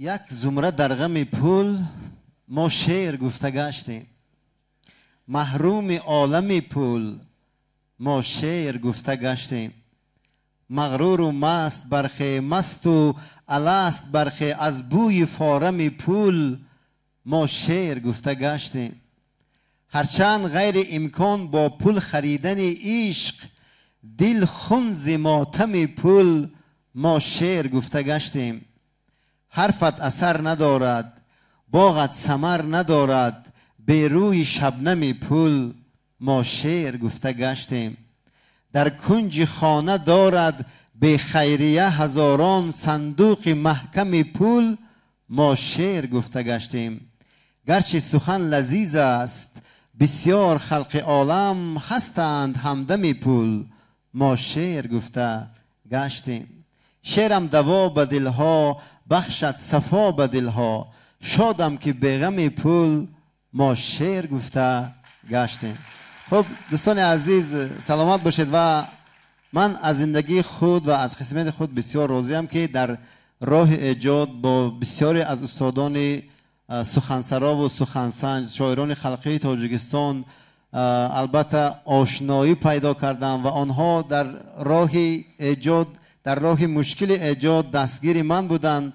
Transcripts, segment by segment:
Як зумра дар ғами пул мо шеър гуфта гаштем, маҳруми олами пул мо шеър гуфта гаштем, мағруру маст бархе масту аласт бархе аз бӯи форами пул мо шеър гуфта гаштем. Ҳарчанд ғайри имкон бо пул харидани ишқ, дил хун зи мотами пул мо шеър гуфта гаштем. Ҳарфат асар надорад, боғат самар надорад, берӯи шабнами пул мо шеър гуфта гаштем. Дар кунҷи хона дорад бехайрия ҳазорон сандуқи маҳками пул мо шеър гуфта гаштем. Гарчи сухан лазиз аст, бисёр халқи олам ҳастанд ҳамдами пул мо шеър гуфта гаштем. Шеърам даво ба дилҳо, бахшад сафо ба дилҳо, шодам ки беғами пул мо шеър гуфта гаштем. Хуб, дӯстони азиз, саломат бошед ва ман аз зиндагии худ ва аз қисмати худ бисёр розиям, ки дар роҳи эҷод бо бисёре аз устодони сухансарову сухансанҷ, шоирони халқии Тоҷикистон албатта ошноӣ пайдо кардам ва онҳо дар роҳи эҷод, дар роҳи мушкили эҷод дастгири ман буданд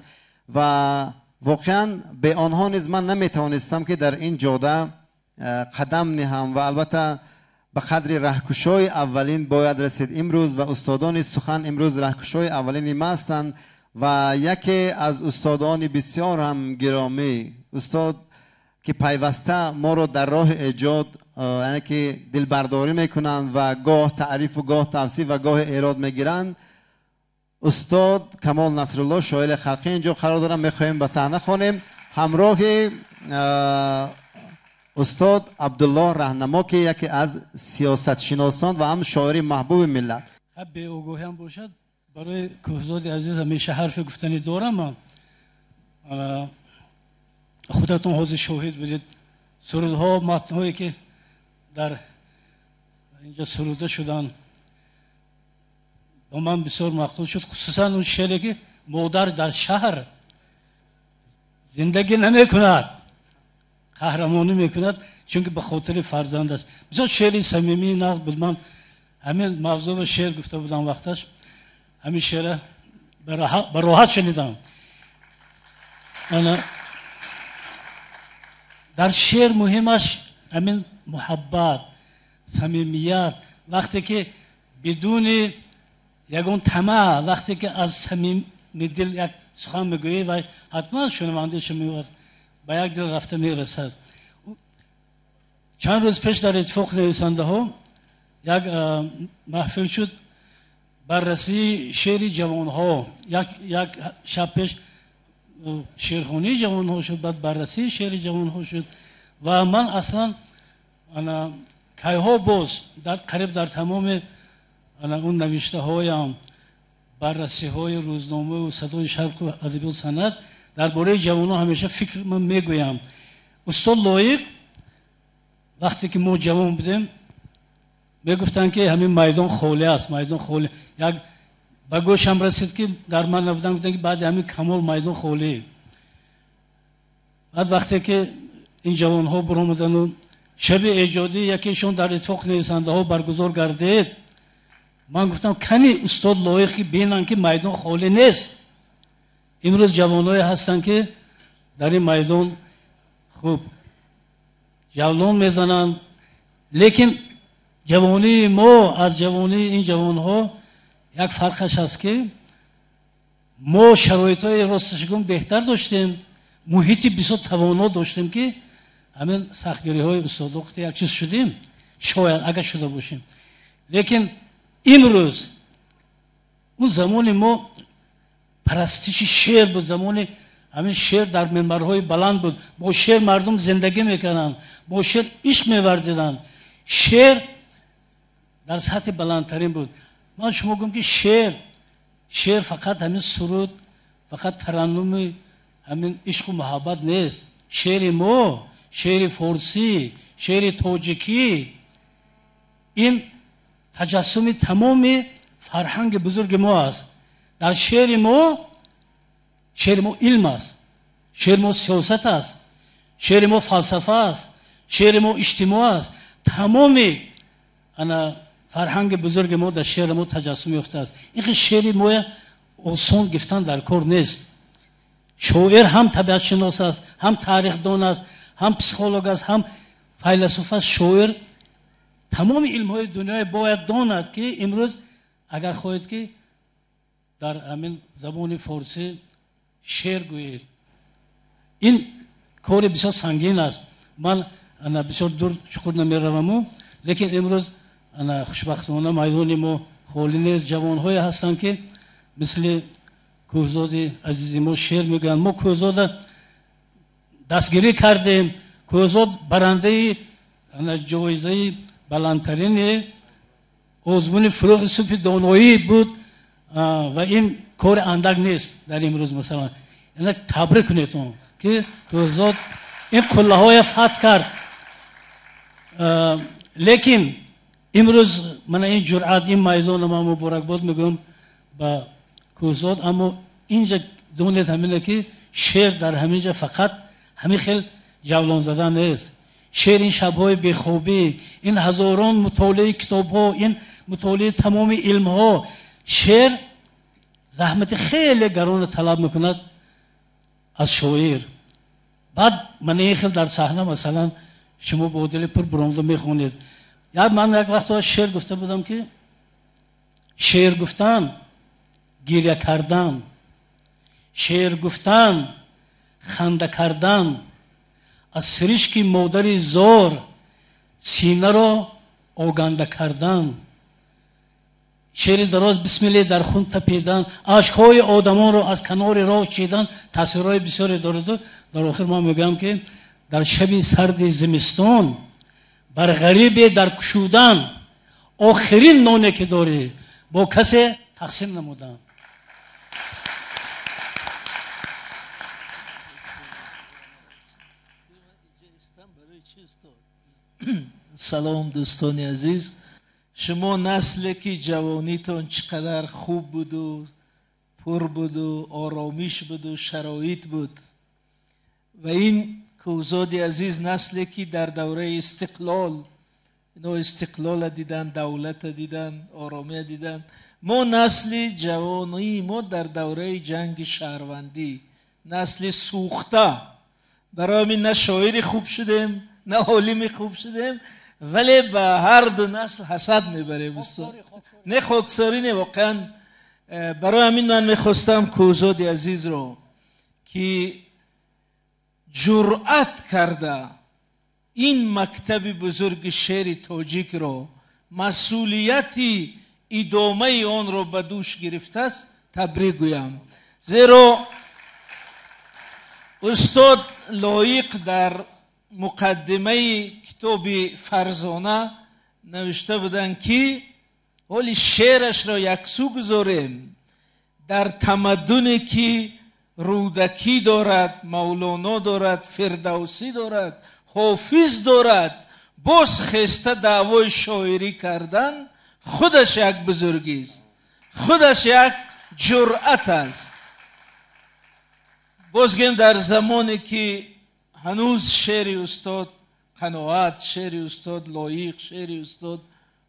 ва воқеан бе онҳо низ ман наметавонистам, ки дар ин ҷода қадам ниҳам ва албатта ба қадри раҳкушои аввалин бояд расид имрӯз ва устодони сухан имрӯз раҳкушои аввалини ма ҳастанд ва яке аз устодони бисёр ҳам гиромӣ, устод ки пайваста моро дар роҳи эҷод, яъне ки дилбардорӣ мекунанд ва гоҳ таърифу гоҳ тавсиф ва гоҳ эрод мегиранд, устод Камол Насрулло, шоири халқӣ инҷо қарор дорам. Мехоҳем ба саҳна хонем ҳамроҳи устод Абдулло Раҳнамо, ки яке аз сиёсатшиносон ва ҳам шоири маҳбуби миллат. Беогоҳиам бошад, барои Кӯҳзоди азиз ҳамеша ҳарфе гуфтанӣ дорам. Ман худатон ҳозир шоҳид будед, сурудҳо, матнҳое ки дар инҷо суруда шуданд, ба ман бисёр маъқул шуд, хусусан он шеъре ки модар дар шаҳр зиндагӣ намекунад, қаҳрамонӣ мекунад, чунки ба хотири фарзанд аст. Бисёр шеъри самимии нағз буд. Ман ҳамин мавзӯъро шеър гуфта будам вақташ, ҳамин шеъра ба роҳат шунидам. Дар шеър муҳимаш ҳамин муҳаббат, самимият, вақте ки бидуни ягон тамаъ, вақте ки аз самими дил як сухан мегӯӣ ва ҳатман шунавандаашо меояд, ба як дил рафта мерасад. Чанд рӯз пеш дар иттифоқи нависандаҳо як маҳфил шуд, баррасии шеъри ҷавонҳо. Як шаб пеш шеърхонии ҷавонҳо шуд, баъд баррасии шеъри ҷавонҳо шуд ва ман аслан кайҳо боз қариб дар тамоми он навиштаҳоям, баррасиҳои рӯзномаву Садои Шарқу Адабиёт Санъат дар бораи ҷавонҳо ҳамеша фикр ман мегӯям. Устод Лоиқ вақте ки мо ҷавон будем мегуфтанд, ки ҳамин майдон холӣ аст, майдон холӣ. Як ба гӯшам расид, ки дар ман набудам, гуфтанд, ки баъди ҳамин Камол майдон холӣ. Баъд вақте ки ин ҷавонҳо баромадану шаби эҷодӣ якешон дар иттифоқи нависандаҳо баргузор гардид, ман гуфтам, кани устод Лоиқ, ки бинанд, ки майдон холӣ нест. Имрӯз ҷавонҳое ҳастанд, ки дар ин майдон хуб ҷавлон мезананд, лекин ҷавонии мо аз ҷавонии ин ҷавонҳо як фарқаш аст, ки мо шароитҳои росташгун беҳтар доштем, муҳити бисёр тавоно доштем, ки ҳамин сахтгириҳои устодо як чиз шудем, шояд агар шуда бошем. Лекин имрӯз он замони мо парастиши шеър буд, замони ҳамин шеър дар минбарҳои баланд буд, бо шеър мардум зиндагӣ мекарданд, бо шеър ишқ меварзиданд, шеър дар сатҳи баландтарин буд. Ман шумо гӯям, ки шеър фақат ҳамин суруд, фақат тараннуми ҳамин ишқу муҳаббат нест. Шеъри мо, шеъри форсӣ, шеъри тоҷикӣ ин таҷассуми тамоми фарҳанги бузурги мо аст. Дар шеъри мо, шеъри мо илм аст. Шеъри мо сиёсат аст, шеъри мо фалсафа аст, шеъри мо иҷтимоъ аст. Тамоми ана фарҳанги бузурги мо дар шеъри мо таҷассум ёфтааст. Ин хел шеъри моя осон гирифтан дар кор нест. Шоир ҳам табиатшинос аст, ҳам тарихдон аст, ҳам психолог аст, ҳам файласуф аст. Шоир тамоми илмҳои дунёе бояд донад, ки имрӯз агар хоҳед, ки дар ҳамин забони форсӣ шеър гӯед, ин кори бисёр сангин аст. Ман ана бисёр дур чуқур намераваму, лекин имрӯз ана хушбахтона майдони мо холӣ нест. Ҷавонҳое ҳастанд, ки мисли Кӯҳзоди азизи мо шеър мегӯянд. Мо Кӯҳзода дастгирӣ кардем. Кӯҳзод барандаи ана ҷоизаи баландтарини озмуни «Фурӯғи субҳи доноӣ» буд ва ин кори андак нест дар имрӯз. Масалан, ина табрик кунед он, ки Кӯҳзод ин қуллаҳоя фатҳ кард. Лекин имрӯз мана ин ҷуръат, ин майдона ман муборакбод мегӯям ба Кӯҳзод. Аммо инҷа донед ҳамине, ки шеър дар ҳаминҷа фақат ҳамин хел ҷавлон задан нест. Шеър ин шабҳои бехобӣ, ин ҳазорон мутолиаи китобҳо, ин мутолиаи тамоми илмҳо. Шеър заҳмати хеле гаронро талаб мекунад аз шоир. Баъд мана ин хел дар саҳна, масалан, шумо бо дили пур баромада мехонед. Як ман як вақт шеър гуфта будам, ки шеър гуфтан гиря кардан, шеър гуфтан ханда кардан, аз сиришки модари зор синаро оганда кардан, шеъри дароз бисмилле дар хун тапидан, ашкҳои одамонро аз канори роҳ чидан. Тасвирҳои бисёре дораду дар охир ман мегӯям, ки дар шаби сарди зимистон бар ғарибе дар кушудан, охирин ноне ки дорӣ бо касе тақсим намудан. Салом, дӯстони азиз. Шумо насле, ки ҷавонитон чӣ қадар хуб буду, пур буду, оромиш буду, шароит буд. Ва ин Кӯҳзоди азиз, насле, ки дар давраи истиқлол, ино истиқлола дидан, давлата дидан, оромия дидан. Мо насли ҷавонии мо дар давраи ҷанги шаҳрвандӣ, насли сӯхта. Барои ҳамин на шоири хуб шудем, на олими хуб шудем, вале ба ҳар ду насл ҳасад мебарем, устод. Не хоксорӣ, не, воқеан барои ҳамин ман мехостам Кӯҳзоди азизро, ки ҷуръат карда ин мактаби бузурги шеъри тоҷикро, масъулияти идомаи онро ба дӯш гирифтааст, табрик гӯям. Зеро устод Лоиқ дар муқаддимаи китоби «Фарзона» навишта буданд, ки ҳоли шеърашро яксӯ гузорем, дар тамаддуне, ки Рӯдакӣ дорад, Мавлоно дорад, Фирдавсӣ дорад, Ҳофиз дорад, боз хеста даъвои шоирӣ кардан худаш як бузургист, худаш як ҷуръат аст. Боз гӯем, дар замоне, ки ҳанӯз шеъри устод Қаноат, шеъри устод Лоиқ, шеъри устод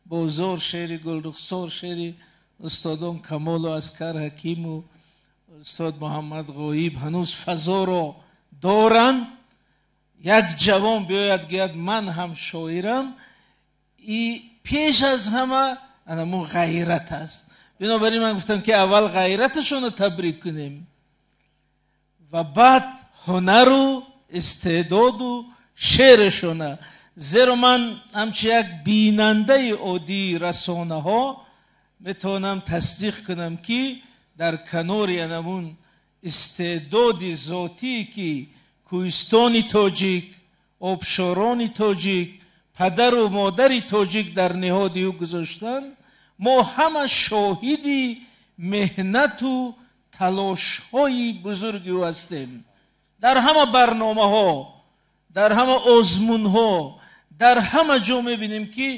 Бозор, шеъри Гулрухсор, шеъри устодон Камолу Аскар Ҳакиму устод Муҳаммад Ғоиб ҳанӯз фазоро доранд, як ҷавон биёяд, гӯяд, ман ҳам шоирам, и пеш аз ҳама анамун ғайрат аст. Бинобар ин ман гуфтам, ки аввал ғайраташонро табрик кунем ва баъд ҳунару истеъдоду шеърашона. Зеро ман ҳамчун як бинандаи оддии расонаҳо метавонам тасдиқ кунам, ки дар канори анамун истеъдоди зотие, ки кӯҳистони тоҷик, обшорони тоҷик, падару модари тоҷик дар ниҳоди ӯ гузоштанд, мо ҳама шоҳиди меҳнату талошҳои бузурги ӯ ҳастем. Дар ҳама барномаҳо, дар ҳама озмунҳо, дар ҳама ҷо мебинем, ки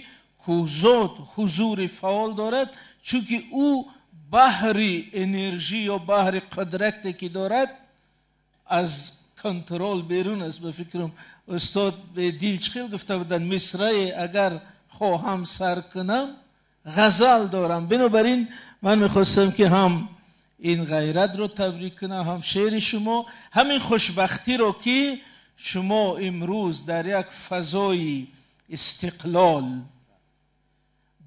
Кӯҳзод ҳузури фаъол дорад, чунки ӯ баҳри энержӣ ё баҳри қудрате, ки дорад, аз контрол берун аст. Ба фикрам устод Бедил чӣ хел гуфта буданд, мисрае агар хоҳам сар кунам ғазал дорам. Бинобар ин ман мехостам ки ҳам ин ғайратро табрик кунам, ҳам шеъри шумо, ҳамин хушбахтиро ки шумо имрӯз дар як фазои истиқлол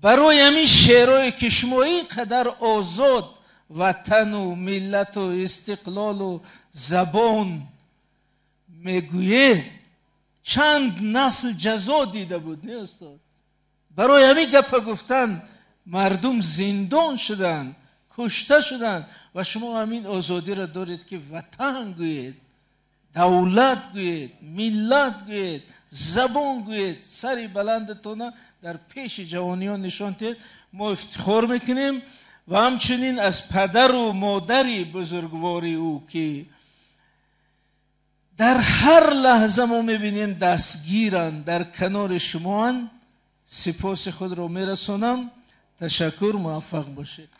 барои ҳамин шеърое ки шумо ин қадар озод ватану миллату истиқлолу забон мегӯед, чанд насл ҷазо дида буд, не устод? Барои ҳамин гапа гуфтан мардум зиндон шуданд, кушта шуданд ва шумо ҳамин озодиро доред ки ватан гӯед, давлат гӯед, миллат гӯед, забон гӯед, сари баландатона дар пеши ҷавониён нишон диҳед. Мо ифтихор мекунем ва ҳамчунин аз падару модари бузургвори ӯ ки дар ҳар лаҳза мо мебинем дастгиранд, дар канори шумоанд, сипоси худро мерасонам. Ташаккур, муваффақ бошед.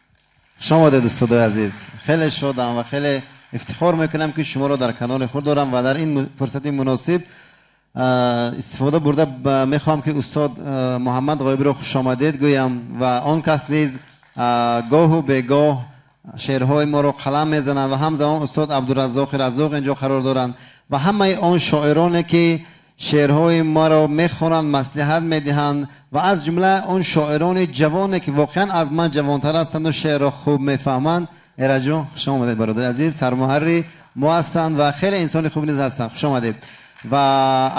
Хуш омадед устодои азиз. Хеле шодам ва хеле ифтихор мекунам ки шуморо дар канори худ дорам ва дар ин фурсати муносиб истифода бурда мехоҳам ки устод Муҳаммад Ғоибиро хушомадед гӯям ва он кас низ гоҳу бегоҳ шеърҳои моро қалам мезананд ва ҳамзамон устод Абдураззоқи Раззоқ инҷо қарор доранд ва ҳамаи он шоироне ки шеърҳои маро мехонанд, маслиҳат медиҳанд ва аз ҷумла он шоирони ҷавоне ки воқеан аз ман ҷавонтар ҳастанд ва шеърро хуб мефаҳманд. Эраҷон, хуш омадед бародари азиз, сармуҳарри мо ҳастанд ва хеле инсони хуб низ ҳастанд. Хуш омадед. Ва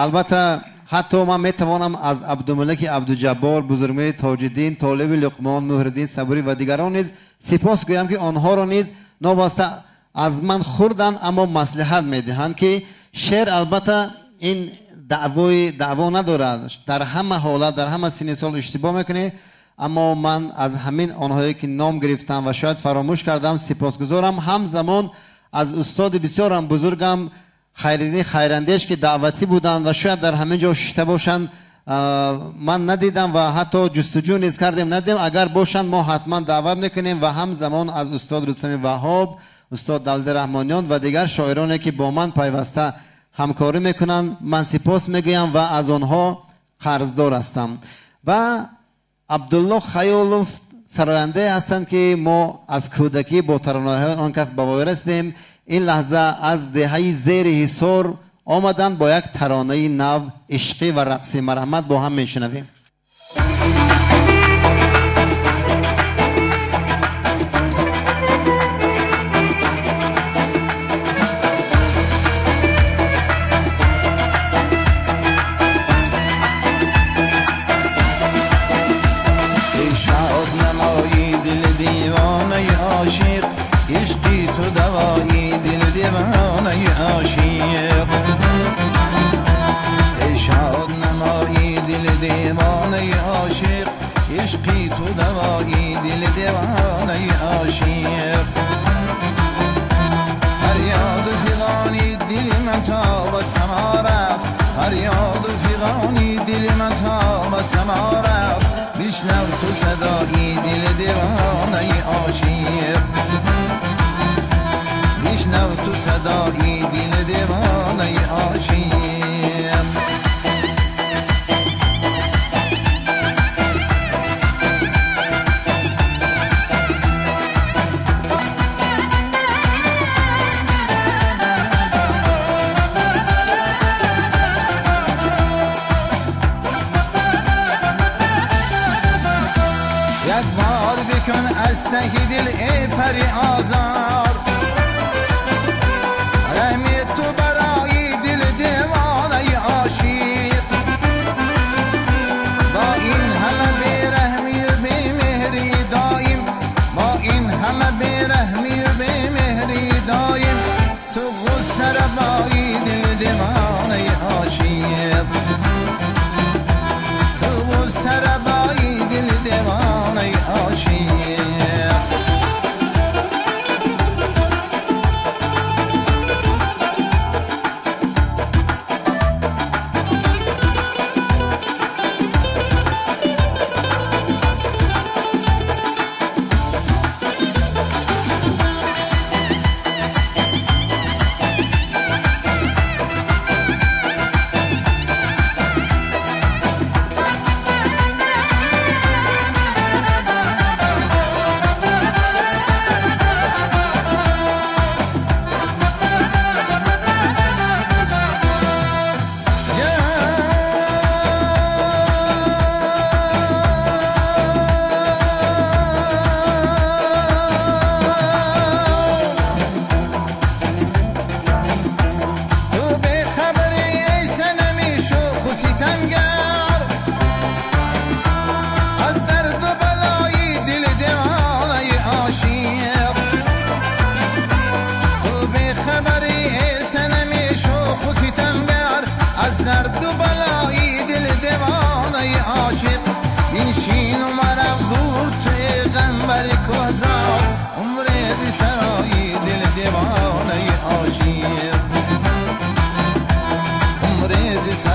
албатта ҳатто ман метавонам аз Абдумалики Абдуҷаббор, Бузургмери Тоҷиддин, Толиби Луқмон, Муҳриддин Сабурӣ ва дигарон низ сипос гӯям ки онҳоро низ новаста аз ман хурданд, аммо маслиҳат медиҳанд ки шеър албатта ин даъво надорад, дар ҳама ҳолат, дар ҳама синни сол иштибоҳ мекунӣ, аммо ман аз ҳамин онҳое ки ном гирифтам ва шояд фаромӯш кардам сипосгузорам. Ҳамзамон аз устоди бисёрам бузургам Хайриддин Хайрандеш ки даъватӣ буданд ва шояд дар ҳамин ҷо шишта бошанд, ман надидам ва ҳатто ҷустуҷӯ низ кардем, надидем. Агар бошанд мо ҳатман даъват мекунем. Ва ҳамзамон аз устод Рустами Ваҳҳоб, устод Давлати Раҳмониён ва дигар шоироне ки бо ман пайваста ҳамкорӣ мекунанд, ман сипос мегӯям ва аз онҳо қарздор ҳастам. Ва Абдулло Хаёлов сарояндае ҳастанд ки мо аз кӯдакӣ бо таронаҳои он кас ба воя расидем. Ин лаҳза аз деҳаи зери Ҳисор омаданд бо як таронаи нав, ишқӣ ва рақсӣ. Марҳамат, бо ҳам мешунавем.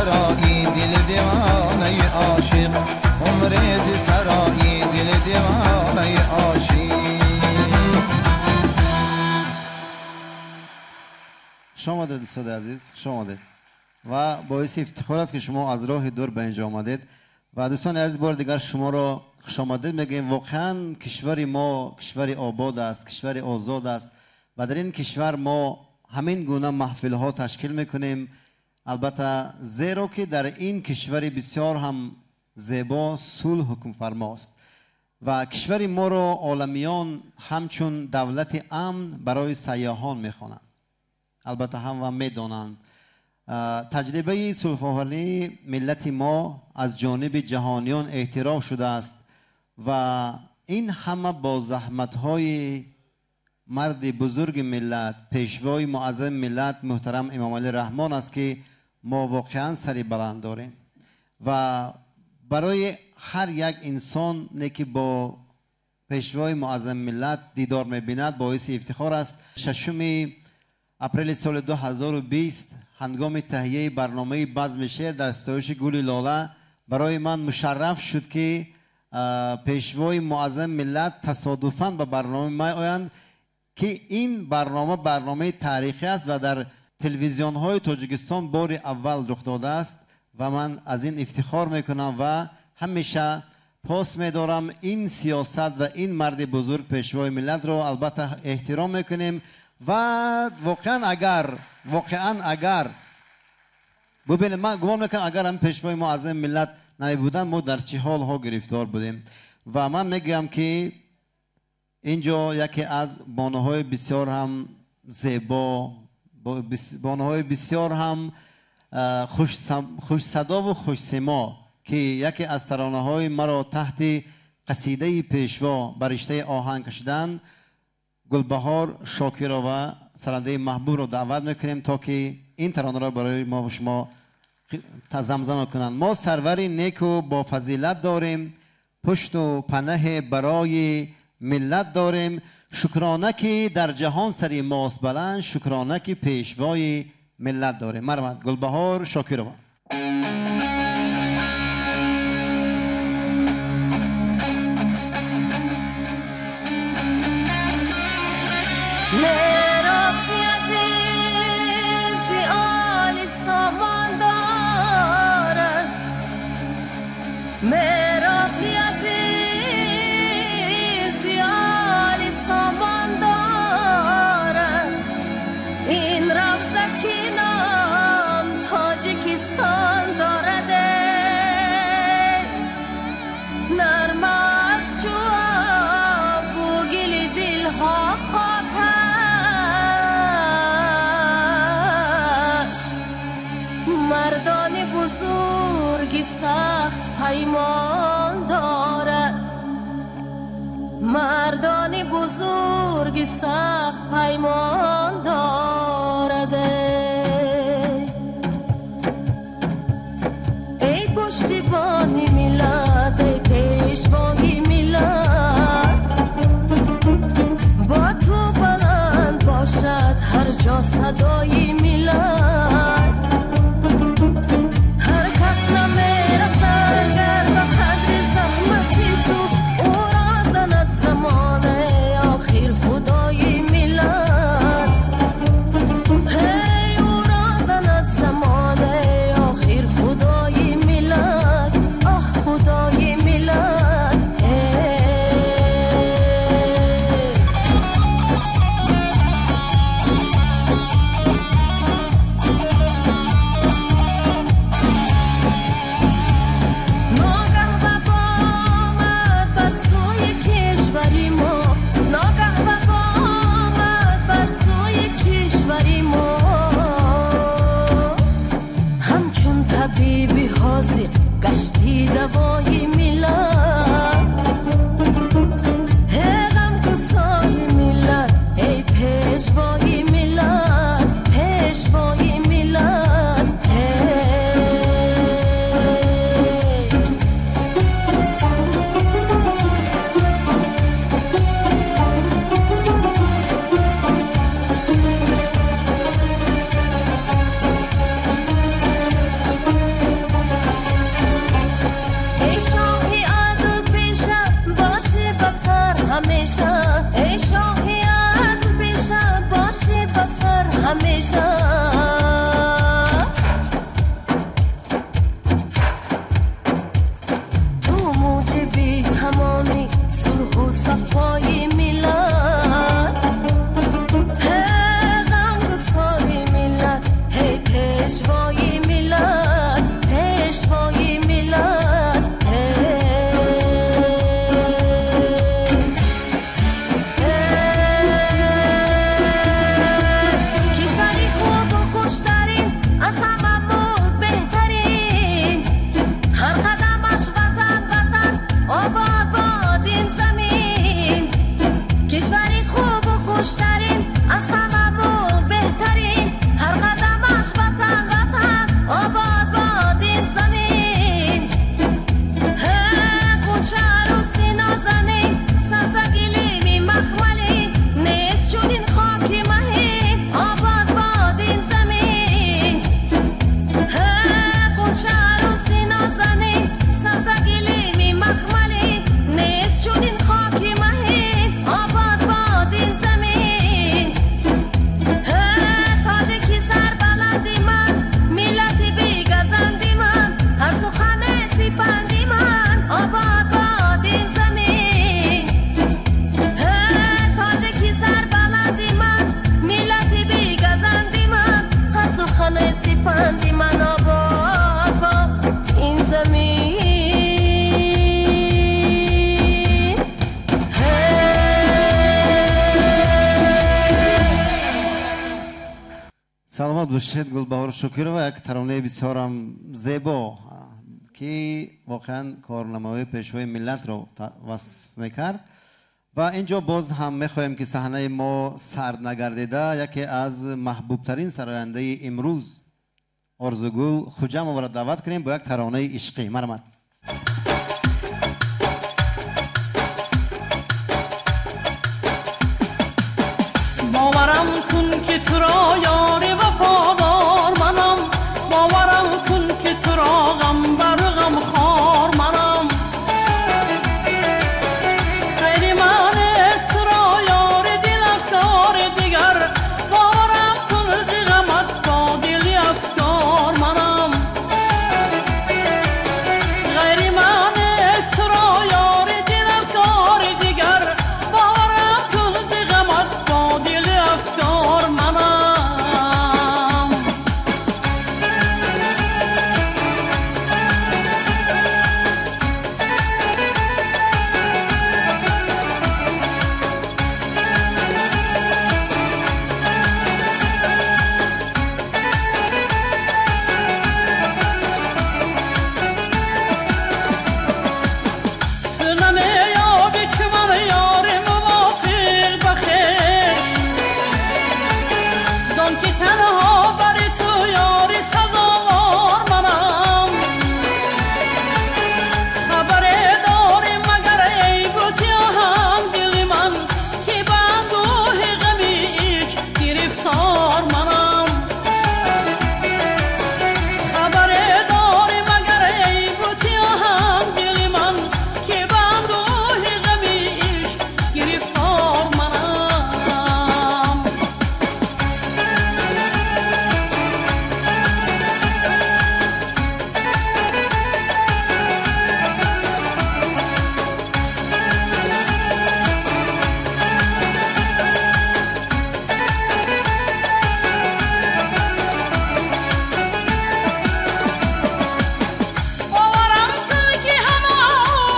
سرایی دل دیوانه عاشق، عمر ز سرایی دل دیوانه عاشق. خوش آمدید دوستان عزیز، خوش آمدید و باعث افتخار است که شما از راه دور به اینجا آمدید و دوستان عزیز بار دیگر شما را خوش آمدید میگیم. واقعا کشور ما کشور آباد است، کشور آزاد است و در این کشور ما همین گونه محفل ها تشکیل میکنیم، البته زیرا که در این کشور بسیار هم زیبا صلح حکم فرماست و کشور ما را عالمیان همچون دولت امن برای سیاحان میخوانند. البته هم و میدانند تجربه صلح‌آوری ملت ما از جانب جهانیان اعتراف شده است و این همه با زحمت‌های مرد بزرگ ملت، پیشوای معظم ملت محترم امام علی رحمان است که ما واقعا سری بلند داریم و برای هر یک انسان که با پیشوای معظم ملت دیدار می‌بیند باعث افتخار است. 6 اپریل سال 2020 هنگام تهیه برنامه بزم شعر در ستایش گل لاله برای من مشرف شد که پیشوای معظم ملت تصادفاً به برنامه می آیند که این برنامه برنامه تاریخی است و در تلویزیون های تاجیکستان بار اول رخ داده است و من از این افتخار میکنم و همیشه پاس میدارم این سیاست و این مرد بزرگ پیشوای ملت را البته احترام میکنیم و واقعا اگر ببینید من گمان میکنم اگر هم پیشوای معظم ملت نبودن ما در چه حال ها گرفتار بودیم و من میگم که اینجا یکی از بانوهای بسیار هم زیبا، بانوهای بسیار هم خوش صدا و خوش سیما که یکی از ترانه های مرا تحت قصیده پیشوا بر رشته آهنگ کشیدن، گلبهار شاکیرova سرنده محبوب رو دعوت میکنیم تا که این ترانه را برای ما و شما زمزمه کنند. ما سروری نیک و با فضیلت داریم، پشت و پناه برای ملت داریم، شکرانه که در جهان سری ماست بلند، شکرانه که پیشوای ملت داریم. مرحمت گلبهار شاکیرova. میراثی عزیزی عالی سامان دارد، میراثی عزیزی عالی سامان دارد، این روزه که نام تاجیکستان دارد، نرم از چو آب و گل دلها خاک، مردان بزرگی سخت پیمان دارد، مردان بزرگی سخت پیمان دارد. ای پشتیبان ملت، ای پیشوای ملت، با تو بلند باشد هر جا صدای ملت، هر کس نمیرسد گر به قدر زحمت تو، او را زند زمانه آخر خدای ملت، هی او را زند زمانه آخر خدای ملت، آه خدای ملت. طبیبی حاذق گشتی دوای ملت، ای غمگسار ملت، ای پیشوای ملت، پیشوای ملت. Бошед, Гулбаҳор Шокирова, як таронаи бисёрам зебо, ки воқеан корнамоии пешвои миллатро васф мекард. Ва инҷо боз ҳам мехоҳем, ки саҳнаи мо сард нагардида, яке аз маҳбубтарин сарояндаи имрӯз Орзугул Хуҷамоваро даъват кунем бо як таронаи ишқӣ. Марҳамат. Боварам кун, ки туро ёри вафодор манам, боварам кун, ки туро ғам бар ғамхор манам. Ғайри ман нест туро ёри дилафкори дигар, боварам кун, зи ғамат бо дили афкор манам. Ғайри ман нест туро ёри дилафкори дигар, боварам кун, зи ғамат бо дили афкор манам. Ту намеёбӣ чу ман ёри мувофиқ ба хеш, дон ки танҳо бари ту ёри сазовор манам. Хабаре дорӣ магар, эй бути оҳангдили ман, ки ба андӯҳи ғами ишқ гирифтор манам. Хабаре дорӣ магар, эй бути оҳангдили ман, ки ба андӯҳи ғами ишқ гирифтор манам. Боварам кун, ки ҳама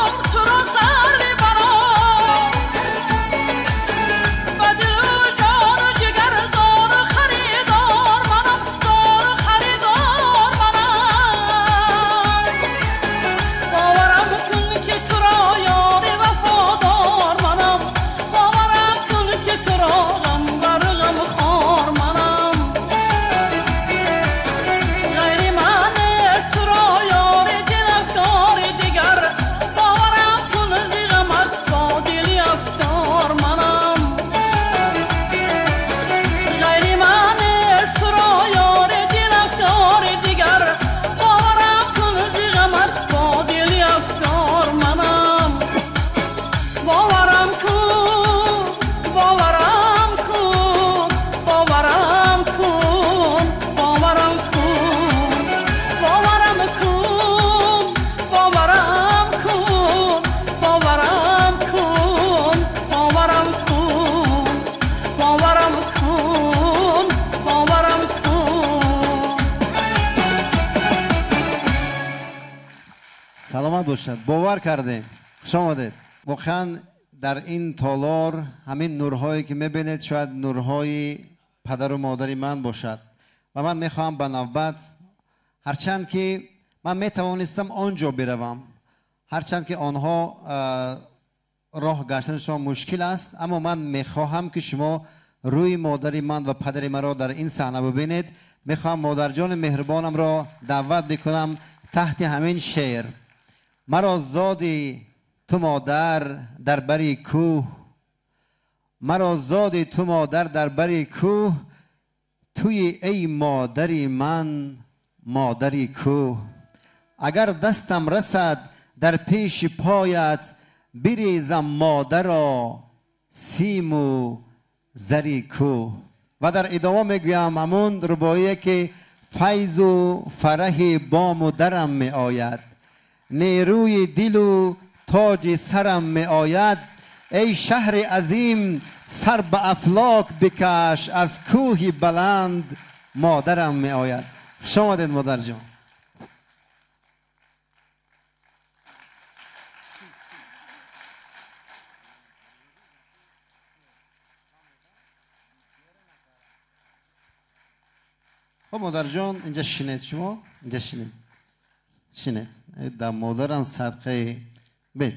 умр туро сар мебарам, ба дилу ҷону ҷигар зору харидор манам, зору харидор манам. Боварам кун, ки туро ёри вафодор манам, боварам кун, ки туро ғам бар ғамхор манам. Ғайри ман нест туро ёри дилафкори дигар, боварам кун, зи ғамат бо дили афкор манам. Ғайри ман нест туро ёри дилафкори дигар, боварам кун, зи ғамат бо дили афкор манам. Боварам кун, боварам кун, боварам кун, боварам кун, боварам кун, боварам кун, боварам кун, боварам кун, боварам кун, боварам кун. Саломат бошад, бовар кардем. Хуш омадед. Воқеан дар ин толор ҳамин нурҳое ки мебинед, шояд нурҳои падару модари ман бошад. Ва ман мехоҳам ба навбат, ҳарчанд ки ман метавонистам он ҷо биравам, ҳарчанд ки онҳо роҳ гаштанашон мушкил аст, аммо ман мехоҳам, ки шумо рӯи модари ман ва падари маро дар ин саҳна бибинед. Мехоҳам модарҷони меҳрубонамро даъват бикунам таҳти ҳамин шеър: маро зоди ту модар дар бари кӯҳ, маро зоди ту модар дар бари кӯҳ, туи эй модари ман модари кӯҳ. Агар дастам расад дар пеши поят, бирезам модаро симу зари кӯҳ. Ва дар идома мегӯям ҳамун рубоие, ки файзу фараҳи бому дарам меояд, нерӯи дилу тоҷи сарам меояд. Эй шаҳри азим, сар ба афлок бикаш, аз кӯҳи баланд модарам меояд. Хуш омадед, модарҷон. Хуб, модарҷон, инҷа шинед шумо, инҷа шинед. Шинед. Да модарам садқаи бед.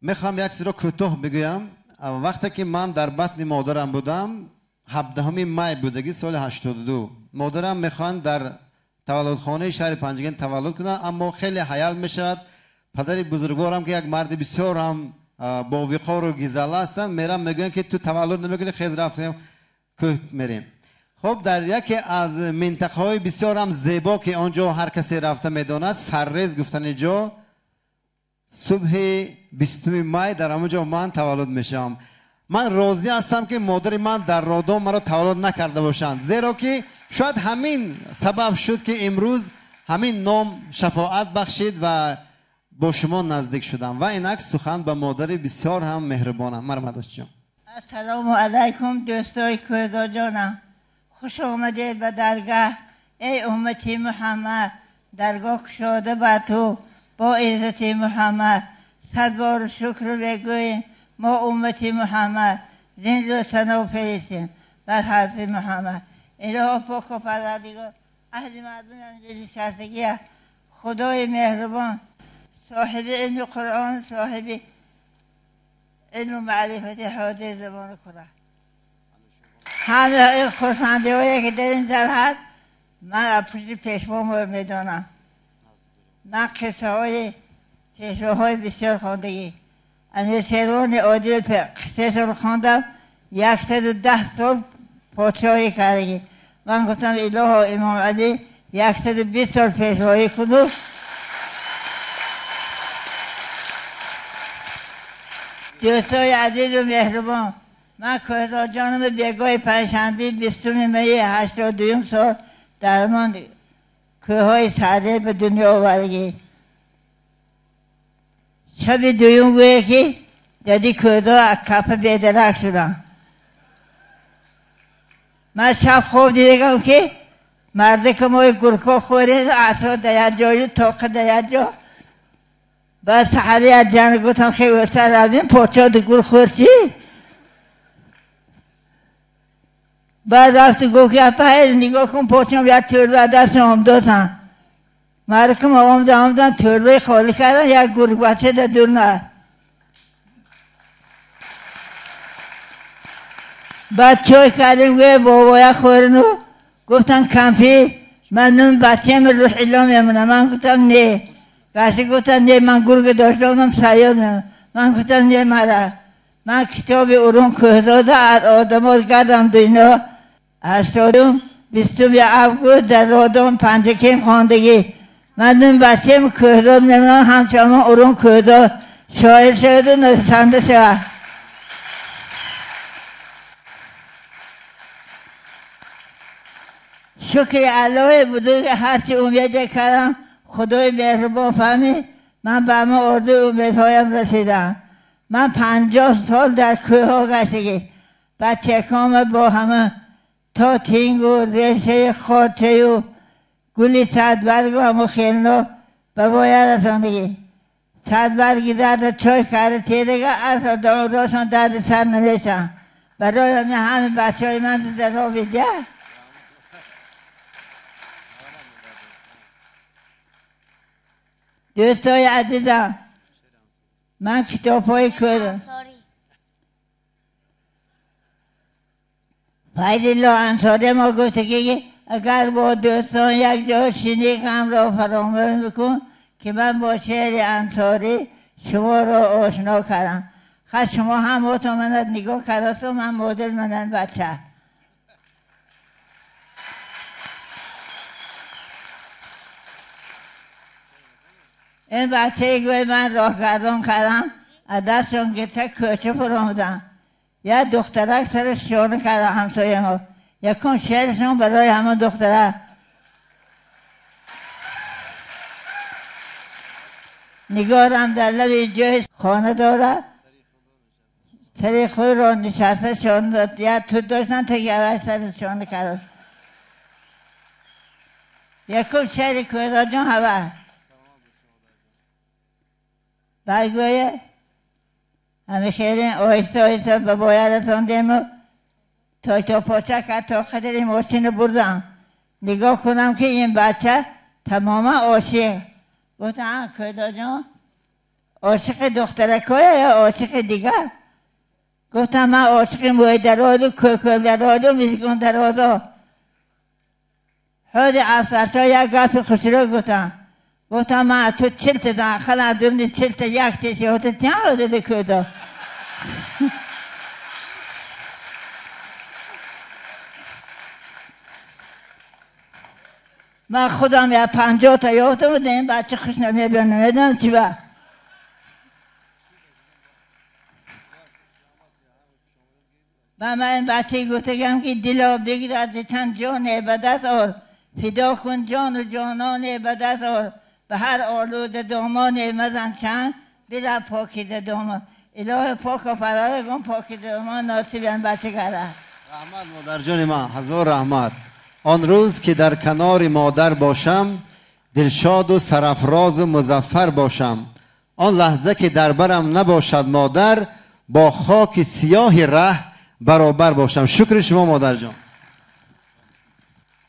Мехоҳам як чизро кӯтоҳ бигӯям. Вақте ки ман дар батни модарам будам, 17 май будагӣ соли 82. Модарам мехоҳанд дар таваллудхонаи шаҳри Панҷакент таваллуд кунанд, аммо хеле ҳаёл мешавад. Падари бузургворам ки як марди бисёр ҳам бовиқору гизала ҳастанд, мерам мегӯянд ки ту таваллуд намекунӣ, хез рафтем кӯҳ мерем. Хуб, дар яке аз минтақаҳои бисёр ҳам зебо ки он ҷо ҳар касе рафта медонад, Саррез гуфтани ҷо, субҳи 20 май дар ҳамон ҷо ман таваллуд мешавам. Ман розӣ ҳастам ки модари ман дар Родон маро таваллуд накарда бошанд, зеро ки шояд ҳамин сабаб шуд ки имрӯз ҳамин ном шафоат бахшид ва бо шумо наздик шудам. Ва инак сухан ба модари бисёр ҳам меҳрубонам. Марҳамат ҷон. Ассалому алайкум дӯстои Кӯҳзоҷонам. Хуш омадед ба даргоҳ, эй уммати Муҳаммад. Даргоҳ кушода ба ту бо иззати Муҳаммад. Сад бор шукр бигӯем мо уммати Муҳаммад. Зинду сано фиристем бар ҳазрати Муҳаммад. Илоҳо поку парвардигор, аҳли мардум нишастагия, Худои меҳрубон, соҳиби илми Қуръон, соҳиби илму маърифати ҳозир забони Қуръон. Ҳама ин хурсандиҳое ки дар ин зал ҳаст, ман аз пушти пешво медонам. Ман қиссаҳои пешвоҳои бисёр хондагӣ. Амиршервони Одил қиссаашро хондам, 110 сол подшоҳӣ кардагӣ. Ман гуфтам илоҳо Имом Алӣ 120 сол пешвоӣ куну. Дӯстои азизу меҳрубон, ман Кӯҳзоҷонам бегоҳи панҷшанбе 20 майи 82 сол дар ҳамон кӯҳҳои Сарре ба дунё овардагӣ. Шаби дуюм гӯе ки дади Кӯҳзо аз капа бедарак шудам. Ман шаб хоб дидагам ки мардака мои гургҳо хӯред, асо дар як ҷою тоқа дар як ҷо. Баъд саҳари аз ҷанг гуфтам хеле ӯстар равем, подшоҳ гург хӯрд чӣ? Баъд рафту гуфт ки апа нигоҳ кун, подшоҳ як тӯрлу аз дастам омдоданд. Мардакам омдан тӯрлуи холӣ кардан, як гургбача дар дур на. Баъд чой кардем, гӯя бобоя хӯрну гуфтам кампир, ман нум бачаам Рӯҳилло мемонам. Ман гуфтам не. Бача гуфтам не, ман гурга доштам, саёд мемонам. Ман гуфтам не, мара. Ман китоби Урум Кӯҳзода аз одамот гардам дуйно. 82 20 август дар Родон Панҷакент хондагӣ. Ман нум бачаам Кӯҳзод мемонам, ҳамчунон Урум Кӯҳзод шоир шаваду нависанда шавад. Шукри Аллоҳи бузург, ҳарчи умеде кардам, Худои меҳрубон фаҳмид, ман ба ҳама орзую умедҳоям расидам. Ман 50 сол дар кӯҳҳо гаштагӣ, бачакома бо ҳама то тингу решаи хорчаю гули садбаргу ҳамо хелно ба воя расондагӣ. Садбарги дарда чой карда тедага, аз одамодошон дарди сар намешаванд. Барои ҳамин ҳама бачаҳои ман дар ровиҷа. Дӯстои азизам, ман китобҳои кӯҳ Файзулло Ансорӣ мо гуфта ки агар бо дӯстон як ҷо шинӣ, ғамро фаромӯш бикун, ки ман бо шеъри Ансорӣ шуморо ошно кардам. Хай шумо ҳамотон манад нигоҳ кардасту, ман модел манам бача. Ин бачае гӯй ман роҳгардон кардам, аз дастшон гирифта кӯча фуромадам. Як духтарак сараш шона карда ҳамсояи мо. Якум шеърашон барои ҳамон духтарак. Нигорам дар лаби ҷои хона дорад, сари худро нишаста шона дод. Як тут доштан, таги аввал сараш шона кард. Якум шеъри Кӯҳзоҷон ҳава. Баъд гӯя ҳами хеле оҳиста оҳиста ба боя расондему تا پاچه کرد تا قدر ماشین بردم. نگاه کنم که این بچه تماما عاشق. گفتم کدا جان عاشق دخترکایه یا عاشق دیگر؟ گفتم من عاشق موی دراز و کوکل دراز و میزگون درازا. هر افسرشا یک گپ خوشرو گفتم. گفتم من تو 40 تا داخل از دون 40 تا یک تیشه هوت تیام داده کدا. من خودم یا 50 تا یافتم بودم این بچه خوش نمیاد نمیدونم چی با. و من این بچه گفتم که دلا بگیر از چند جان به دست آر، فدا کن جان و جانان به دست آر، به هر آلود دامان مزن چند بلا پاکیده دامان. اله پاک و فرار کن پاکیده دامان نصیب این بچه کرده. رحمت مادر جان من، هزار رحمت. آن روز که در کنار مادر باشم، دلشاد و سرافراز و مظفر باشم. آن لحظه که در برم نباشد مادر، با خاک سیاه ره برابر باشم. شکر شما مادر جان.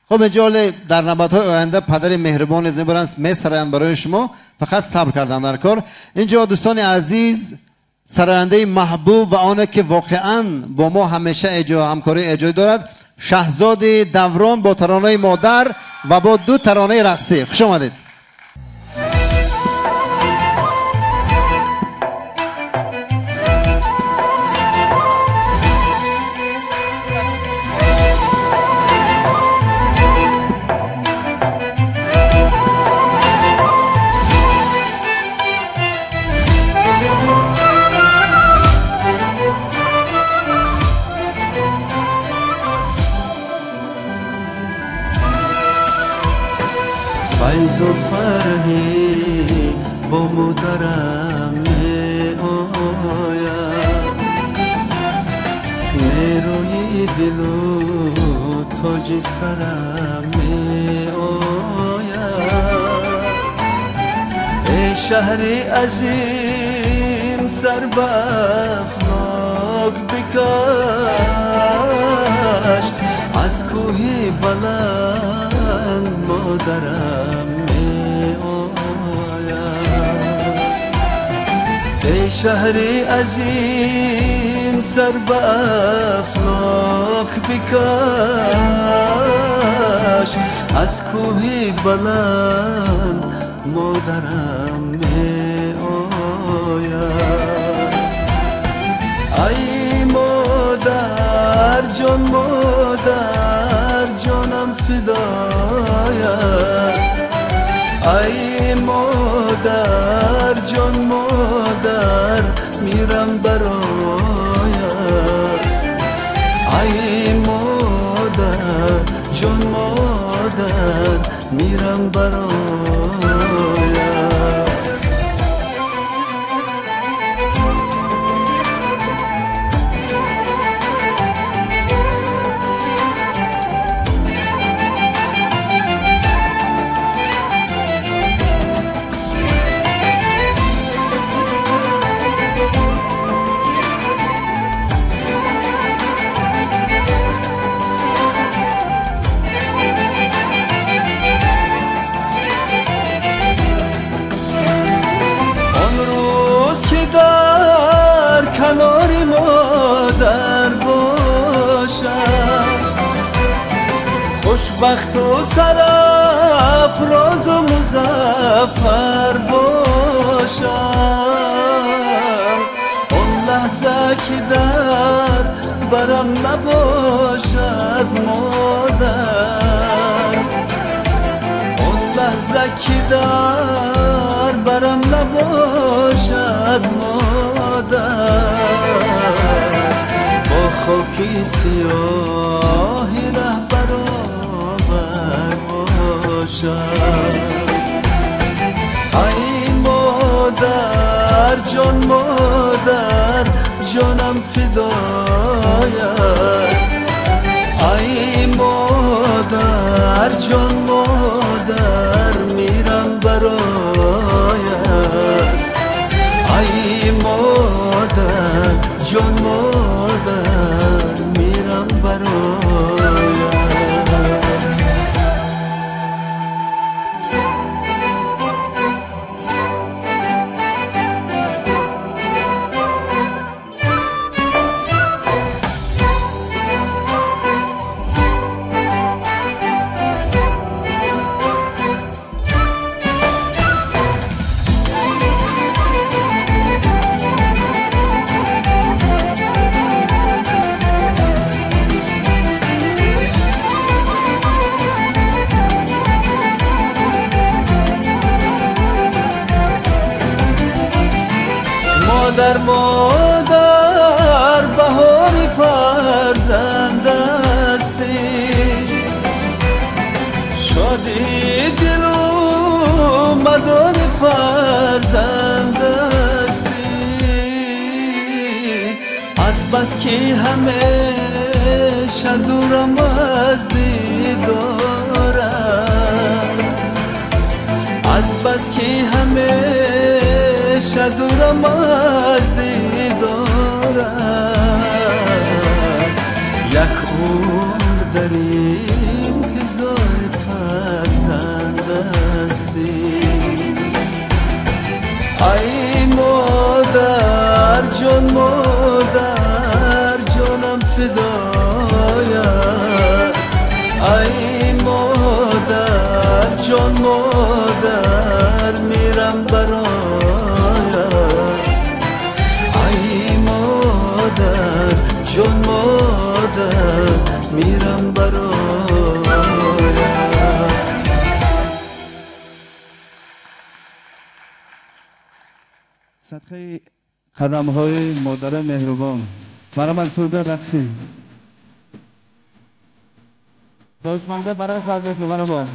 خب اینجا در نبات‌های آینده پدر مهربان از میبرند میسرایند برای شما، فقط صبر کردن در کار. اینجا دوستان عزیز، سراینده محبوب و آنه که واقعا با ما همیشه همکاری ایجاد دارد، شهزاد دوران با ترانه مادر و با 2 ترانه رقصی. خوش آمدید. فیض و فرحی با مادرم می آید، نیروی دل و تاج سرم می آید. ای شهر عظیم سر به افلاک بکش، از کوه بلند مادرم می آید. ای شهر عظیم سر به افلاک بکش، از کوه بلند مادرم می آید. ای مادر جان مادر جانم فدایت، ای مادر جان مادر میرم برایت، ای مادر جان مادر میرم برایت. خوشبخت و سرافراز و مظفر باشم، آن لحظه که در برم نباشد مادر، آن لحظه که در برم نباشد مادر، با خاک سیاه ره برابر باشم. ای مادر جان مادر جانم فدایت، ای مادر جان مادر میرم برایت، ای مادر جان مادر میرم برایت. Модар, модар, баҳори фарзанд ҳастӣ. Шодии дилу мадори фарзанд ҳастӣ. Аз бас ки ҳамеша дурам аз дидорат, аз бас ки ҳамеша дурам аз дидорат, як умр дар интизори фарзанд ҳастӣ. Ай модар ҷон, модар ҷонам фидоят. Ай модар ҷон, модар мирам бароят. Ай модар ҷон, модар мирам бароят. Садқаи қадамҳои модари меҳрубон марҳамат сурда рақсӣ. Дӯстманда барои фарзанд марҳамат.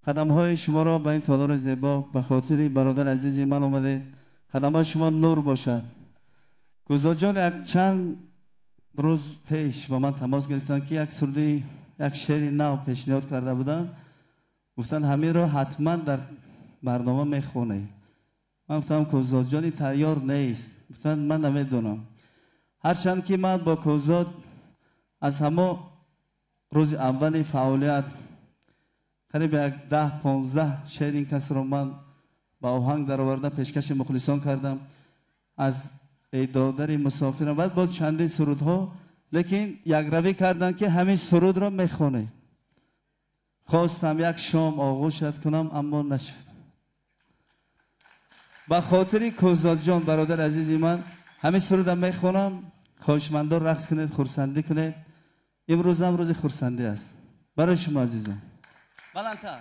Қадамҳои шуморо ба ин толори зебо ба хотири бародари азизи ман омадед. Қадамҳои шумо нур бошад. Гузоҷон як чанд рӯз пеш ба ман тамос гирифтанд, ки як суруди, як шеъри нав пешниҳод карда буданд. Гуфтанд ҳаминро ҳатман дар барнома мехонед. Ман гуфтам Кӯзодҷони тайёр нест. Гуфтанд ман намедонам. Ҳарчанд ки ман бо Кӯзод аз ҳамо рӯзи аввали фаъолият қариб як 10-15 шеъри ин касро ман ба оҳанг дароварда пешкаши мухлисон кардам. Аз эй додари мусофирам, баъд боз чандин сурудҳо, лекин якравӣ карданд ки ҳамин сурудро мехонед. Хостам як шом оғӯшат кунам, аммо нашуд. Ба хотири Кӯзодҷон бародари азизи ман ҳамин сурудам мехонам. Хоҳишмандон рақс кунед, хурсандӣ кунед. Имрӯзам рӯзи хурсандӣ аст барои шумо азизон. Баландтар.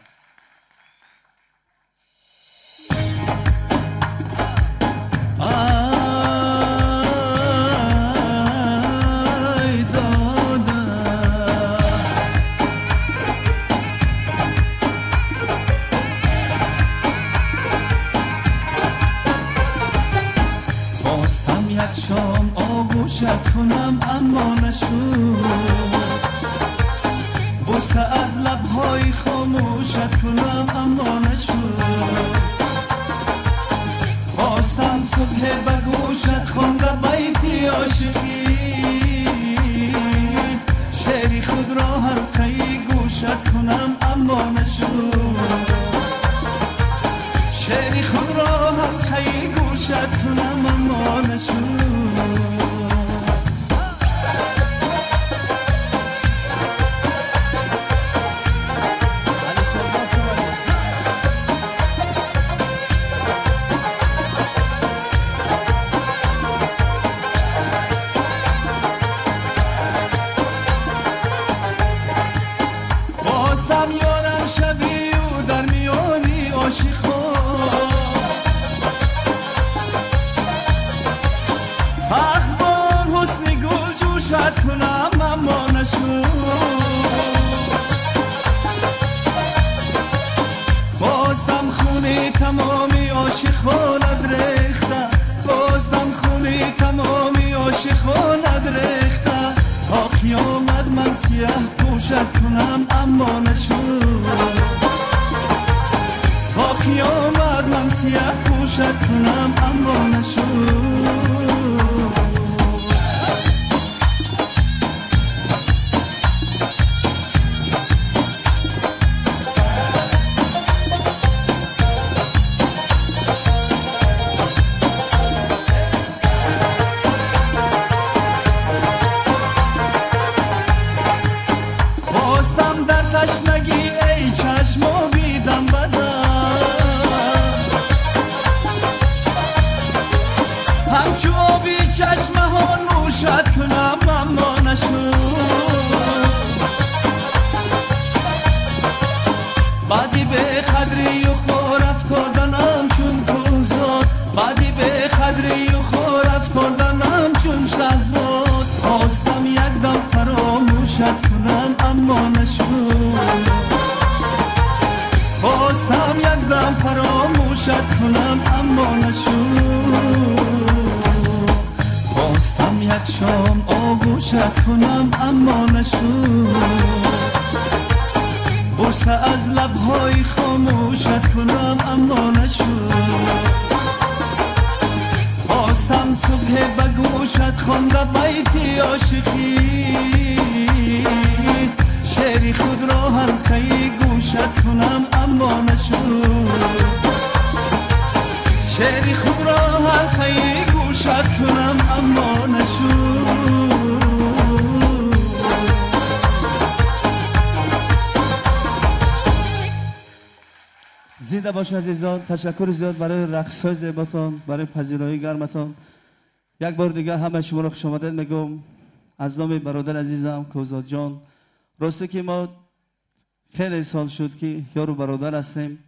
Ай дода, хостам як шом оғӯшат кунам, аммо нашуд. بوسه از لبهای خاموشت کنم، اما نشد. خواستم صبح به گوشت خوانده بیتی عاشقی، شعری خود را حلقه گوشت کنم، اما نشد. شعری خود را حلقه گوشت کنم، اما نشد. تمامی عاشقانت ریخته، خواستم خونی تمامی عاشقانت ریخته. تا قیامت من سیاه پوشت کنم، اما نشد. تا قیامت من سیاه پوشت کنم، اما نشد. زنده باشید عزیزان. تشکر زیاد برای رقص‌های زیباتون، برای پذیرایی گرمتون. یک بار دیگه همه شما رو خوش آمدید میگم از نام برادر عزیزم کوزاد جان. راستی که ما خیلی سال شد که یارو برادر هستیم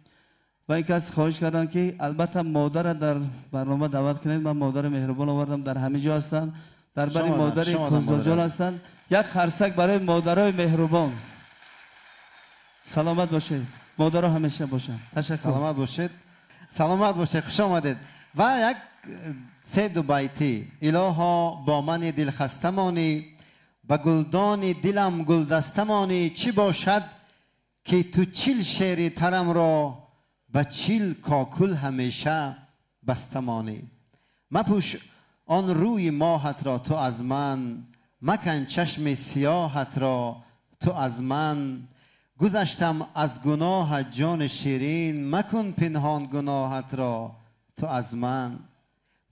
و این کس خواهش کردن که البته مادر در برنامه دعوت کنید. من مادر مهربان آوردم، در همه جا هستن، در بر مادر کوزاد جان هستن. یک خرسک برای مادرای مهربان. سلامت باشید. مادرها همیشه باشن. تشکر. سلامت باشید. سلامت باشید. خوش آمدید. و یک سه دو بیتی. الها با من دلخسته مانی، به گلدان دلم گلدسته مانی. چی باشد که تو 40 شعر ترم را به 40 کاکل همیشه بسته مانی. مپوش آن روی ماهت را تو از من، مکن چشم سیاهت را تو از من. گذشتم از گناه جان شیرین، مکن پنهان گناهت را تو از من.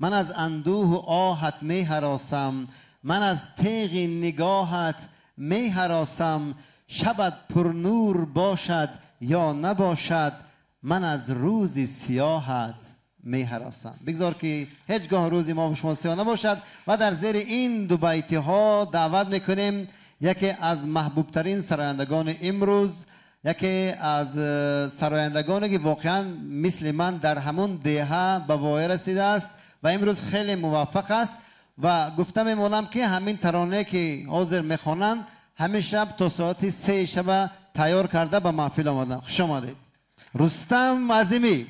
من از اندوه و آهت می هراسم، من از تیغ نگاهت می هراسم. شبت پر نور باشد یا نباشد، من از روز سیاهت می هراسم. بگذار که هیچگاه روزی ما و شما سیاه نباشد. و در زیر این دو بیتی ها دعوت میکنیم یکی از محبوب ترین سرایندگان امروز، یکی از سرایندگانی که واقعا مثل من در همون دهه به وای رسیده است و امروز خیلی موفق است. و گفته میمانم که همین ترانه که حاضر میخوانند همین شب تا ساعت 3 شب تیار کرده به محفل آمدن. خوش آمدید رستم عظیمی.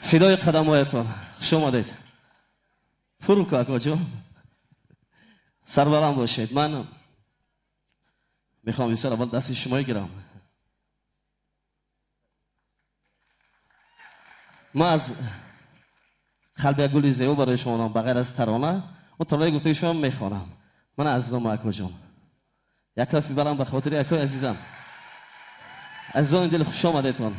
فدای قدمهایتان خوش آمدید. فروک اکا جان سربلند باشید. من میخوام بسیار اول دست شما گیرم. من از قلب یک گل زیبا برای شما بغیر از ترانه و ترانه گفته شما میخوانم. من عزیزم اکا جان یک کافی بلند به خاطر اکای عزیزم. عزیزان دل خوش آمدیتون.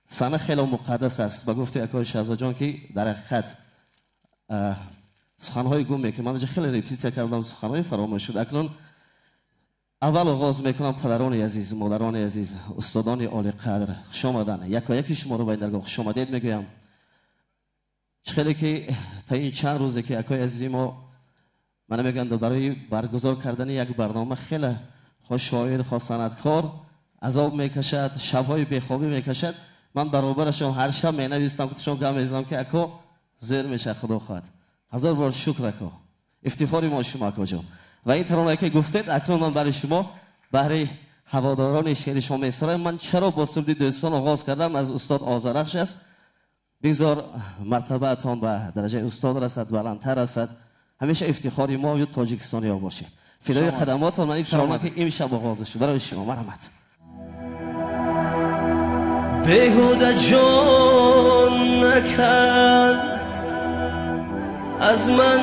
صحنه خیلی مقدس است. با گفته اکای شهزاد جان که در حقیقت سخنهای گم میکنه. من خیلی رپتیسیا کردم، سخنهای فراموش شد. اکنون اول آغاز میکنم. پدران عزیز، مادران عزیز، استادان عالی قدر، خوش آمدن. یکایکی شما رو به این درگاه خوش آمدید میگویم. Чӣ хеле ки та ин чанд рӯзе ки акои азизи мо мана мегӯянд, барои баргузор кардани як барнома хеле хоҳ шоир, хоҳ санъаткор азоб мекашад, шабҳои бехобӣ мекашад. Ман баробарашон ҳар шаб менавистам, ки гап мезанам, ки ако зер мешавад, худо хоҳад. Ҳазор бор шукр, ако, ифтихори мо шумо, акоҷон. Ва ин таронае ки гуфтед, акнун ман барои шумо, баҳри ҳаводорони шеъри шумо месароям. Ман чаро бо суруди дӯстон оғоз кардам, аз устод Озарахш аст. Бигзор мартабаатон ба дараҷаи устод расад, баландтар расад. Ҳамеша ифтихори мо ю тоҷикистониё бошед. Фидои қадамотон. Ман ин тарона ки имшаб оғоз шуд барои шумо, марҳамат. Беҳуда ҷон накард, аз ман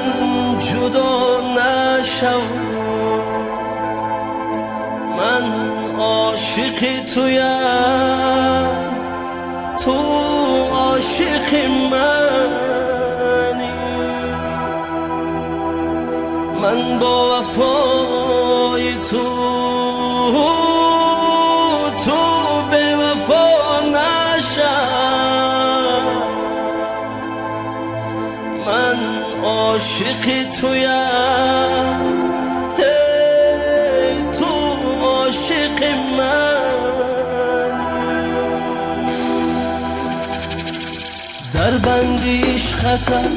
ҷудо нашав, ман ошиқи туям, ту ошиқи мани, ман бо вафои ту, ту бевафо нашав, ман ошиқи туям, эй ту ошиқи мани. Дар банди ишқатам,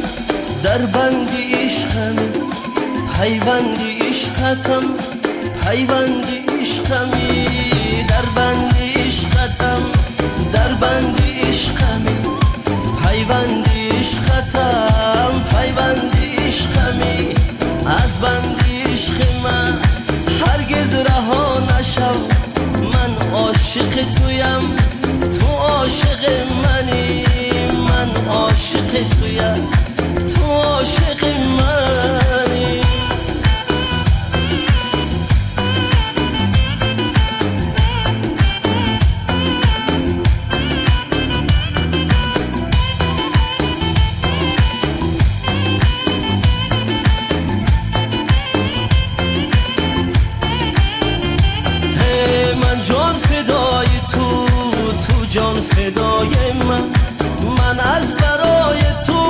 дар банди ишқами, пайванди ишқатам, пайванди ишқами, дар банди ишқатам, дар банди ишқами, пайванди ишқатам, пайванди ишқами. Аз банди ишқи ман ҳаргиз раҳо нашав, ман ошиқи туям, ту ошиқи мани, ман ошиқи туям, ту ошиқи мани. من جان فدای تو، تو جان فدای من، من از برای تو،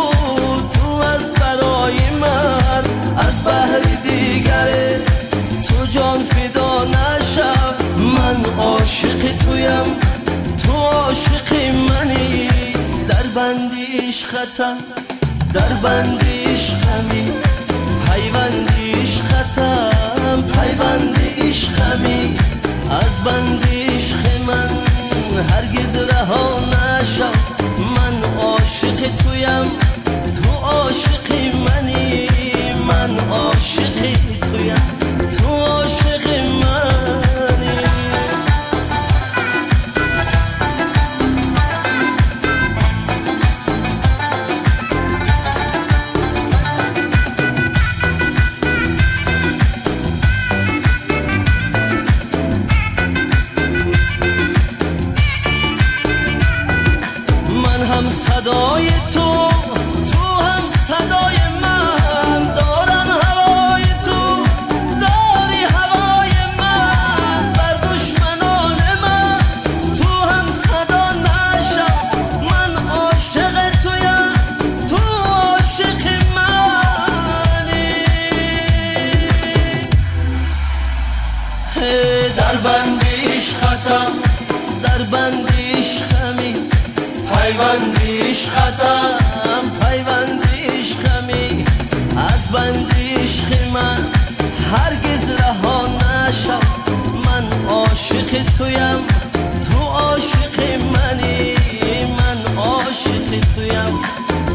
تو از برای من، از بهر دیگره تو جان فدا نشم، من عاشق تویم، تو عاشق منی. در بندی عشقتم، در بندی عشقمی، پیوندی عشقتم، پیوندی عشقمی. از بندی عشق من هرگز رها نشم، من عاشق تویم، تو عاشق منی، من عاشق تویم، تو عاشق منی. من هم صدای تو، تو هم صدای من، دارم هوای تو، داری هوای من، بر دشمنان من تو هم صدا نشم، من عاشق تویم، تو عاشق منی. در بند عشقتم، در بند عشقمی، پیوندی عشقتم، پیوندی عشقمی. از بند عشق من هرگز رها نشم، من عاشق تویم، تو عاشق منی، من عاشق تویم،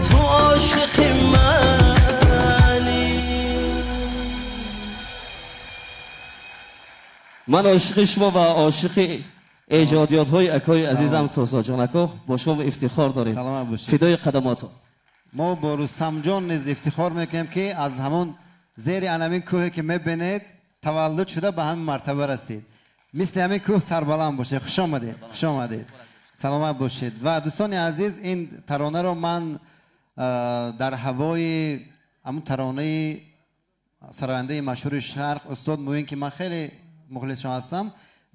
تو عاشق منی. من عاشق شما و عاشق эҷодиётҳои акои азизам Кӯзоҷон. Ако, бо шумо ифтихор дорем. Саломат бошед. Фидои қадамото. Мо бо Рустамҷон низ ифтихор мекунем, ки аз ҳамон зери анамин кӯҳе ки мебинед таваллуд шуда ба ҳамин мартаба расид. Мисли ҳамин кӯҳ сарбаланд бошед. Хуш омадед, хуш омадед, саломат бошед. Ва дӯстони азиз, ин таронаро ман дар ҳавои ҳамун таронаи сарояндаи машҳури шарқ устод Муин, ки ман хеле мухлисшон ҳастам,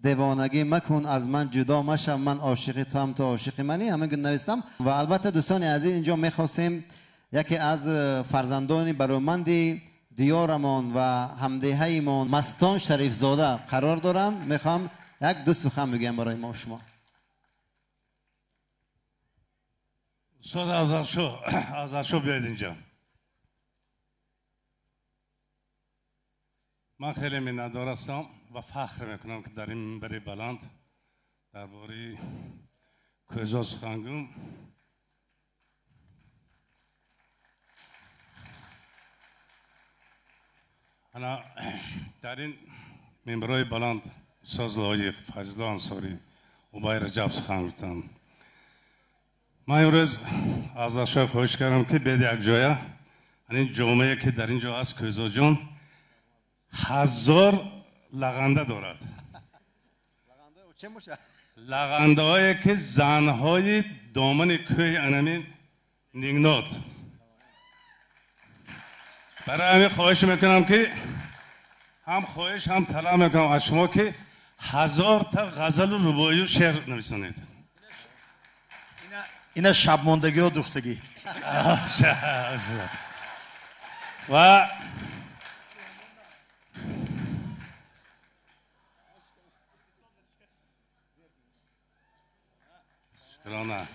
девонагӣ макун, аз ман ҷудо машав, ман ошиқи туам, ту ошиқи манӣ, ҳамин гуна навистам. Ва албатта, дӯстони азиз, инҷо мехостем Яке аз фарзандони бароманди диёрамон ва ҳамдеҳаимон Мастон Шарифзода қарор доранд. Мехоҳам як ду сухан бигӯям барои мо шумо. Устод Афзалшо биёед инҷо. Ман хеле миннатдор ҳастам ва фахр мекунам, ки дар ин минбари баланд дар бораи Кӯҳзод сухан гӯям. Ана дар ин минбарҳои баланд устод Лоиқ, Файзулло Ансорӣ, Убай Раҷаб сухан гуфтанд. Ман имрӯз Афзалшоҳ хоҳиш кардам, ки биёед якҷоя ин ҷомеа, ки дар ин ҷо аст, Кӯҳзодҷон 1000 лағанда дорад. Лағандаҳое, ки занҳои домани кӯҳи анамин Нигнот. Барои ҳамин хоҳиш мекунам, ки ҳам хоҳиш ҳам талаб мекунам аз шумо, ки 1000 та ғазалу рубоию шеър нависонед. Ина шабмондагиҳо духтагӣ. Ва шукрона.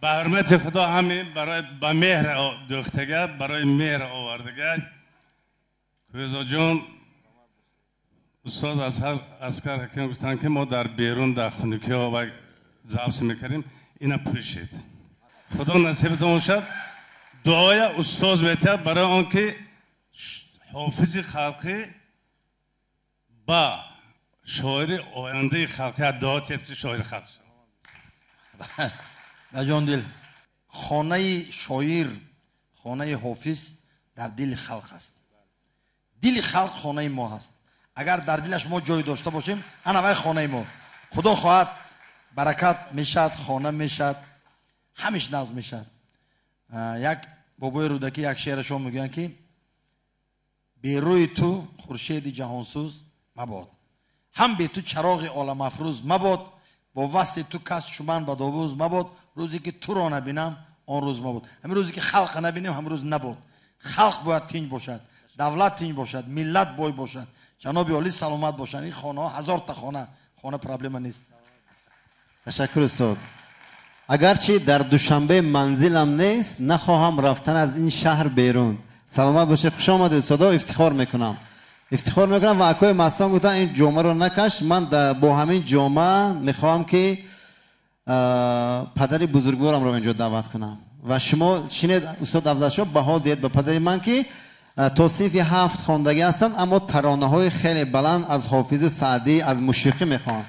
Ба ҳурмати Худо ҳамин барои ба меҳр духтага, барои меҳр овардага Кӯҳзодҷон, устод Аскар Ҳаким гуфтанд, ки мо дар берун дар хунукиҳо ва забс мекардем, ина пӯшед. Худо насибатон бошад. Дуоя устоз метиҳад барои он ки ҳофизи халқӣ ба шоири ояндаи халқӣ дуо тиҳад, ки шоири халқ шавад. Баҷон дил, хонаи шоир, хонаи ҳофиз дар дили халқ аст. Дили халқ хонаи мо ҳаст. Агар дар дилаш мо ҷой дошта бошем, ана вай хонаи мо. Худо хоҳад баракат мешавад, хона мешавад, ҳамеш нағз мешавад. Як бобои Рӯдакӣ як шеърашон мегӯянд, ки берӯи ту хуршеди ҷаҳонсӯз мабод, ҳам бе ту чароғи оламафрӯз мабод, бо васли ту кас чуман бадовӯз мабод, рӯзе ки туро набинам он рӯз мабод. Ҳамин рӯзе ки халқа набинем ҳам рӯз набод. Халқ бояд тинҷ бошад, давлат тинҷ бошад, миллат бой бошад, ҷаноби олӣ саломат бошанд. Ин хонаҳо 1000 та хона, хона проблема нест. Ташаккур устод. Агарчи дар Душанбе манзилам нест, нахоҳам рафтан аз ин шаҳр берун. Саломат бошед, хуш омадед устодо, ифтихор мекунам. Ифтихор мекунам ва акои Мастон гуфтан ин ҷомаро накаш. Ман бо ҳамин ҷома мехоҳам, ки падари бузургворамро инҷо даъват кунам. Ва шумо шинед устод Афзалшоҳ, баҳо диҳед ба падари ман, ки то синфи 7 хондагӣ ҳастанд, аммо таронаҳои хеле баланд аз Ҳофизу Саъдӣ, аз мушиқӣ мехоҳанд.